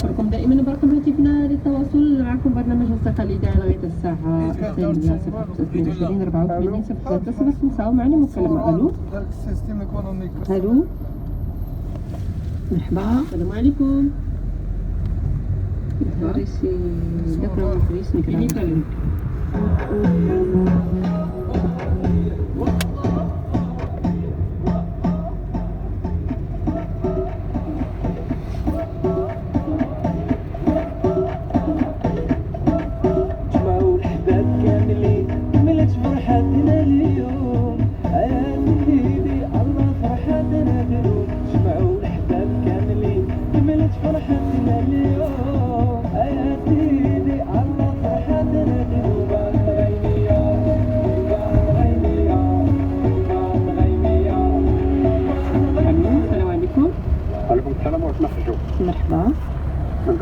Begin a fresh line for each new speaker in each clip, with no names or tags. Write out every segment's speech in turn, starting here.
نذكركم دائما برقم هاتفنا للتواصل معكم برنامج الثقة الإذاعي لغاية الساعة 22 84 03 05. ومعنا مكالمة. ألو ألو، مرحبا، السلام عليكم.
فرحتنا اليوم يا سيدي الله فرحتنا.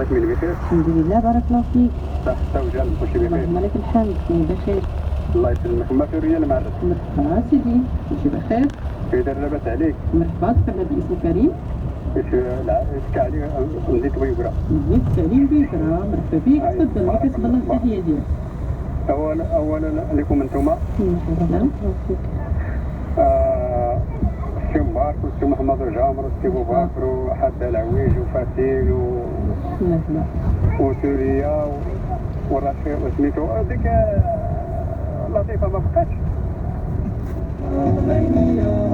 ياسمين بخير؟
الحمد لله، بارك الله فيك.
صحة وجال، كلشي بخير؟
اللهم لك الحمد، كوني بخير.
الله يسلمك. ما في ريال معرس.
مرحبا سيدي، كلشي بخير؟
كي داير؟ لاباس عليك؟
مرحبا، تفضل بالاسم الكريم.
اش عليك نزيد بيبرا.
مزيان تعليم بيكرا، مرحبا بك، تفضل كتب الله التحية ديالك.
اولا لكم انتم.
مرحبا.
السي مبارك والسي محمد الجامر والسي بوبكر وحتى العويج وفاتين
مرحبا.
وسوريا والرشيد وسميتو ديك لطيفة ما بقاتش.